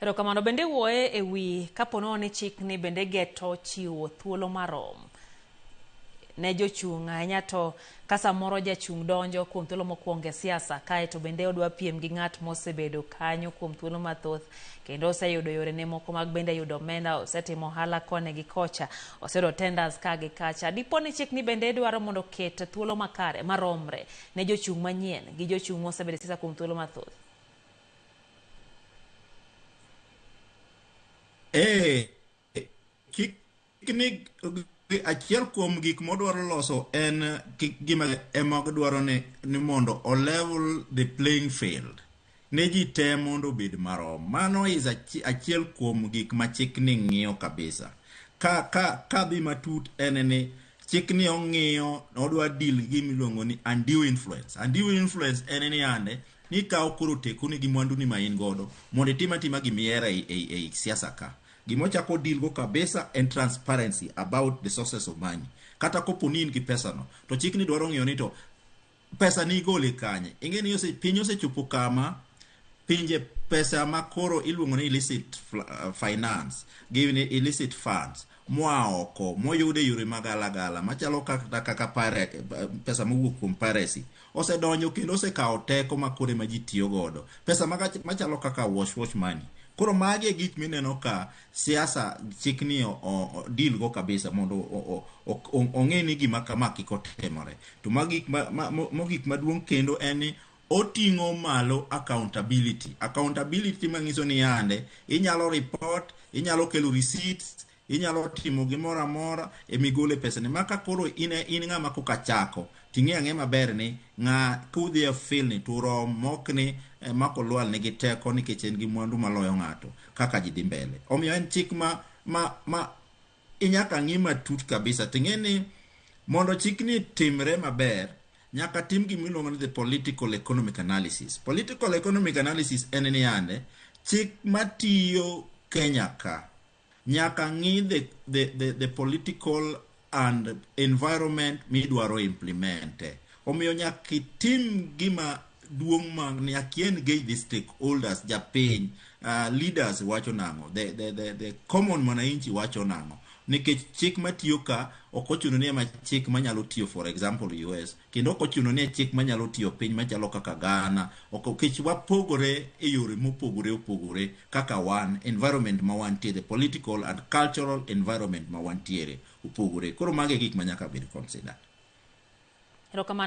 Erokamano bende wuoye e wi kapono ni chik ni bende geto chiwo thuolo marom ne jochung' ahinya to ka samoro jachung' donjo kuom thuolo mokwongo e siasa kae to bende odwa piem gi ng'at mosebedo kanyo kuom thuolo mathoth kendo oseyudo yorene moko mag bende yudo omenda, osetimo ohala koni gi kocha, oseyudo tenders ka gi kacha. Dipo ni chik ni bende dwaro mondo oket thuolo makare maromre ne jochung' manyien gi jochung' mosebedo e siasa kuom thuolo mathoth. Ee, chik ni achiel kuom gik modwaro loso en gima ema dwaro ni mondo o level the playing field ne ji te mondo obed marom. Mano is achiel kuom gik ma chik ni ng'iyo kabisa. Ka dhi matut en ni chik ni ong'iyo odwa deal gi gima iluongo ni undue influence. Undue influence en ni ande ni ikawo koro tekoni gi mwandu ni ma in godo mondo itim atima gimihero ei siasa ka. Gimochako deal go kabisa en transparency about the sources of money. Kata kopo ni in gi pesa no, to chik ni dwaro ng'iyo ni to pesa ni igole kanye. Ing'e ni piny osechopo kama pinje pesa ma koro iluongo ni illicit finance, gi ni illicit funds moa oko moyud e yore magalagala machalo kata kaka pesa mowuok kuom piracy osedonjo kendo osekawo teko ma koro ema ji tiyo godo. Pesa machalo kaka wash wash money. Koro magi e gik mineno ka siasa chik ni o deal go kabisa mondo ong'e ni gima kama kik otimore. To mogik maduong' kendo en ni oting'o malo accountability. Accountability manyiso ni yande inyalo report, inyalo kelo receipts, inyalo timo gimoro amora emigole pesa ni. Maka koro in ng'ama koka chako ting'e ang'e maber ni ng'a kudhi e field ni to rom mokni mako lwal nigi teko nikech en gi mwandu maloyo ng'ato kaka ji dhi mbele. Omiyo en chik ma inyaka ng'i matut kabisa. Ting'e ni mondo chikni timre maber nyaka tim gima iluongo ni the political economic analysis. Political economic analysis en ni yande chik matiyo Kenya ka nyaka ng'i the political and environment midwaro implement. Omiyo nyaka itim gima duong' ma nyaka engage the stakeholders, japiny, leaders wacho nang'o, the common mwananchi wacho nang'o. Nikech chik matiyo ka ok ochuno ni ema chik manyalo tiyo for example US, kendo ok ochuno ni e chik manyalo tiyo piny machalo kaka Ghana, ok nikech wapogore e yore mopogore opogore kaka wan environment ma wantie, the political and cultural environment ma wantiere opogore. Koro mago e gik ma nyaka bed considered. Erokamano.